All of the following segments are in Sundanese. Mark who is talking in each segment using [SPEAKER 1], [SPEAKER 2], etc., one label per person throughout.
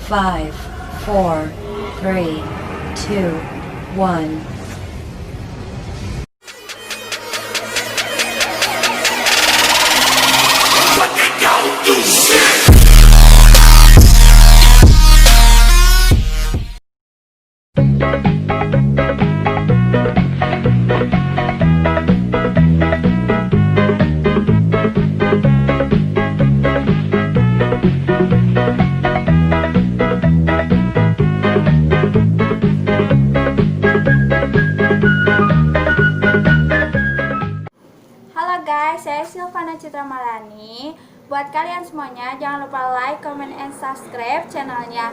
[SPEAKER 1] 5, 4, 3, 2, 1.
[SPEAKER 2] Halo guys, saya Silvana Citra Malani. Buat kalian semuanya, jangan lupa like, comment, and subscribe channelnya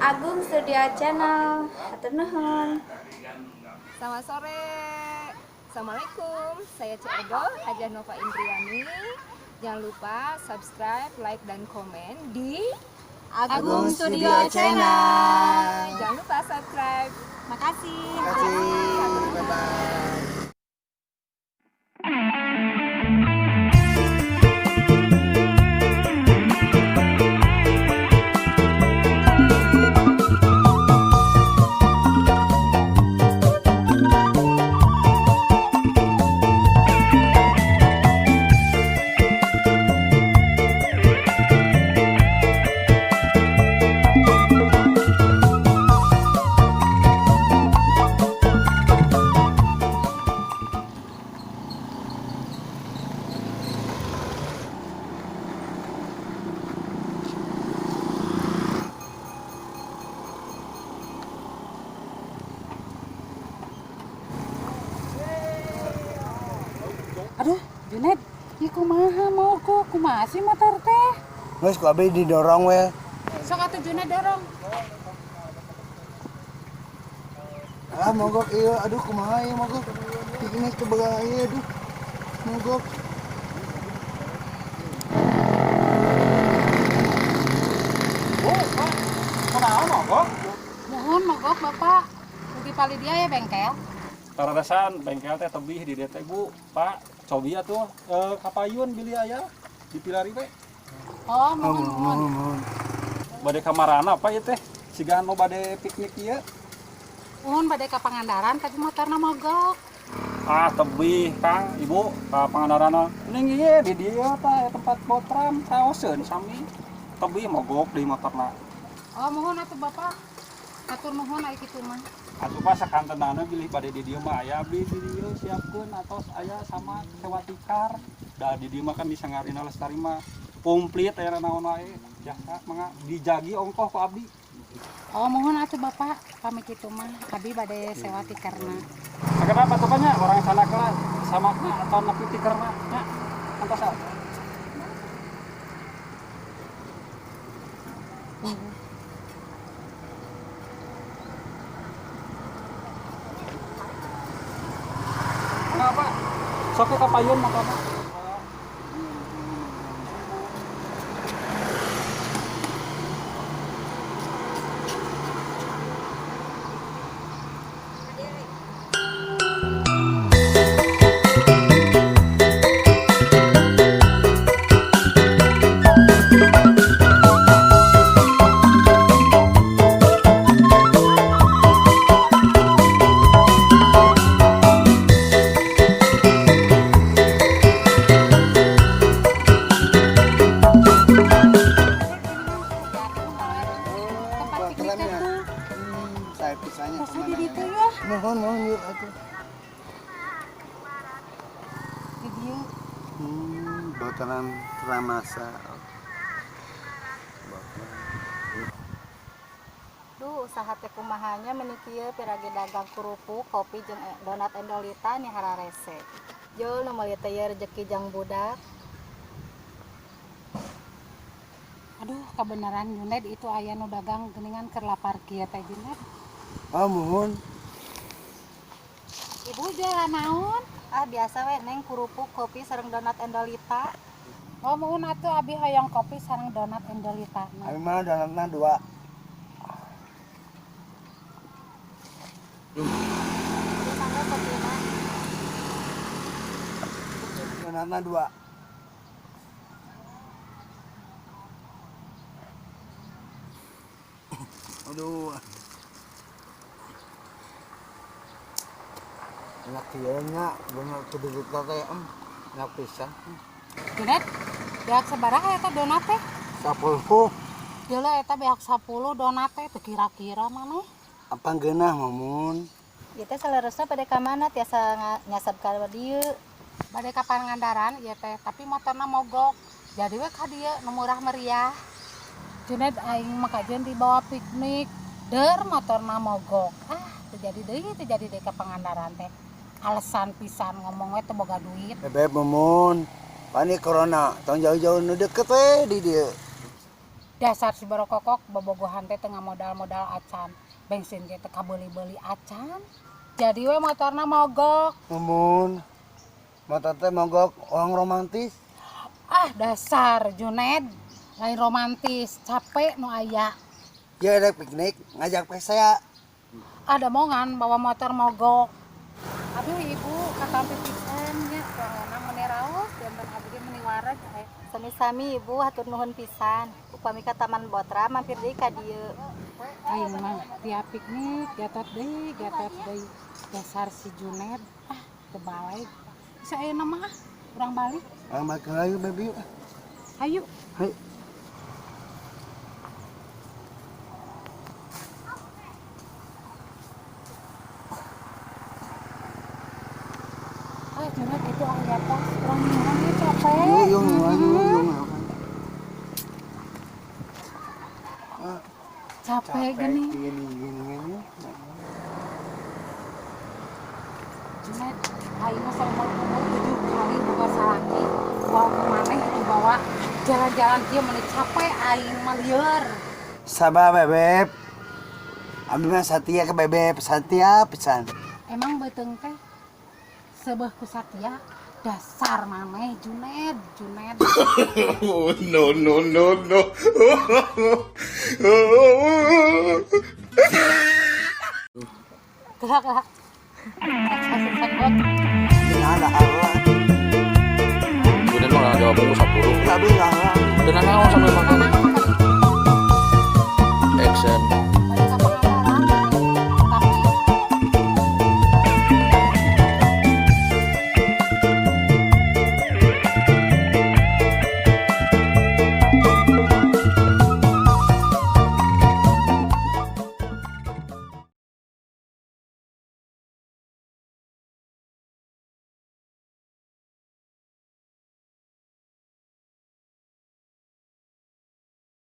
[SPEAKER 2] Agung Studio Channel. Hatur nuhun.
[SPEAKER 3] Selamat sore. Assalamualaikum. Saya Cik Ego, Hajah Nova Indriani. Jangan lupa subscribe, like, dan komen di
[SPEAKER 4] Agung Studio Channel.
[SPEAKER 3] Jangan lupa subscribe.
[SPEAKER 4] Makasih.
[SPEAKER 5] Terima kasih. Bye bye.
[SPEAKER 6] Aduh, Junet, ieu kumaha mogok, kumaha sih motor teh?
[SPEAKER 5] Geus ku abdi didorong we.
[SPEAKER 6] Sok atuh Junet dorong.
[SPEAKER 5] Ah, mogok ieu, aduh, kumaha ieu mogok. Ini teu boga ieu, aduh. Mogok.
[SPEAKER 7] Bu, Pak, kunaon mogok?
[SPEAKER 6] Muhun mogok, Bapak. Di palih dieu aya bengkel.
[SPEAKER 7] Kaleresan bengkel teh tebih di dieu teh, Bu. Pak, cobi atuh kapayun bilih aya dipilari we.
[SPEAKER 6] Oh, muhun muhun.
[SPEAKER 5] Mohon.
[SPEAKER 7] Bade kamarana apa ieu teh? Siga nu bade piknik ieu.
[SPEAKER 6] Muhun, bade ka Pangandaran tapi motorna mogok.
[SPEAKER 7] Ah, tebih, Kang, Ibu, ka Pangandaran. Ning ieu di dieu tah aya tempat botram saoseun sami. Tebih mogok di motorna.
[SPEAKER 6] Oh, muhun atuh, Bapak. Hatur nuhun aya kitu mah.
[SPEAKER 7] Atuh, Pak, sakantenana bilih bade di dieu mah aya abdi di dieu siapkeun atos aya sama sewa tikar. Da di dieu mah kan di Sanggar Indah Lestari mah komplit, aya naon wae. Jasa mangga dijagi ongkoh ku abdi.
[SPEAKER 6] Oh, muhun atuh, Bapak. Pami kitu mah abdi bade sewa tikarna.
[SPEAKER 7] Kenapa tuh nya orang sana kelas samakna atau nepi tikarna nya antos ah. Kenapa? Sok ke kapayun motorna.
[SPEAKER 6] Tempat piknik
[SPEAKER 5] Botram ya.
[SPEAKER 6] tuh.
[SPEAKER 5] Saya pisahnya
[SPEAKER 6] Masa
[SPEAKER 5] kemana
[SPEAKER 6] di
[SPEAKER 5] ya?
[SPEAKER 6] ditu ya?
[SPEAKER 5] Mohon, mohon yuk atuh.
[SPEAKER 6] Di dieu.
[SPEAKER 5] Botolan Ramasa. Botram.
[SPEAKER 6] Duh, usaha teh kumaha nya, meni kieu pirage dagang kerupuk, kopi jeung donat endolita nih hararese. Jol nu meuli teh ieu rezeki jang budak. Aduh, kebenaran Junet, itu aya nu dagang geuningan keur lapar kieu teh, Junet.
[SPEAKER 5] Ah, mohon.
[SPEAKER 6] Ibu jualan naon? Ah, biasa we, Neng, kerupuk, kopi sareng donat endolita. Oh, muhun atuh, abi hoyong kopi sareng donat endolita.
[SPEAKER 5] Abi mah donatna dua.
[SPEAKER 6] Mangga kopina.
[SPEAKER 5] Donatna dua. Aduh. Enak kieu nya, bener kudu teh enak pisan.
[SPEAKER 6] Junet, beak sabaraha eta donat teh?
[SPEAKER 5] 10.
[SPEAKER 6] Geula eta beak 10 donat teh teu kira-kira maneh.
[SPEAKER 5] Apa geunah Mumun?
[SPEAKER 4] Ieu teh saleresna bade ka mana tiasa nyasab ka dieu?
[SPEAKER 6] Bade ka Pangandaran ieu teh, tapi motorna mogok. Jadi we ka dieu nu murah meriah. Junet aing mah kajeun dibawa piknik, der motorna mogok. Ah, teu jadi deui, teu jadi deui ka Pangandaran teh. Alasan pisan ngomong we teu boga duit.
[SPEAKER 5] Bebeb Mumun. Panik corona, tong jauh-jauh nu deket we di dieu.
[SPEAKER 6] Dasar si borokokok bobogohan teh teu modal-modal acan. Bensin ge teu kabeuli-beuli acan. Jadi we motorna mogok.
[SPEAKER 5] Mumun. Motor teh mogok orang romantis.
[SPEAKER 6] Ah, dasar Juned, lain romantis, capek nu aya.
[SPEAKER 5] Ya ada piknik, ngajak pe saya.
[SPEAKER 6] Ada mongan bawa motor mogok. Aduh ibu, katampi pisan nya, ruanganna meni raos, janten abdi meni wareg.
[SPEAKER 4] Sami-sami ibu hatur nuhun pisan. Upami ka Taman Botra mampir deui ka dieu.
[SPEAKER 6] Aing mah tiap piknik gatot deui, gatot deui. Dasar si Juned, ah teu balik. Bisa ayeuna mah ah, urang balik.
[SPEAKER 5] Orang balik lagi baby.
[SPEAKER 6] Ayo.
[SPEAKER 5] Hai.
[SPEAKER 6] Ah, Juned itu aya pos, urang urang ieu capek.
[SPEAKER 5] Yuk, yuk, yuk, yuk.
[SPEAKER 6] Capek gini.
[SPEAKER 5] Gini, gini, gini.
[SPEAKER 6] Junet, aing mah saumur-umur 7 kali boga salaki, bawa ke maneh dibawa jalan-jalan kieu meni capek aing mah lieur.
[SPEAKER 5] Sabar bebeb. Abi mah satia ke bebeb, satia pisan.
[SPEAKER 6] Emang beuteung teh seubeuh ku satia, dasar maneh Juned, Juned.
[SPEAKER 8] Oh, no, no, no, no.
[SPEAKER 6] Gerak gerak.
[SPEAKER 5] Nah, ada Allah.
[SPEAKER 9] Junet mah nggak jawab bungkus 10.
[SPEAKER 5] Tapi nggak
[SPEAKER 9] Tenang naon sambil makan.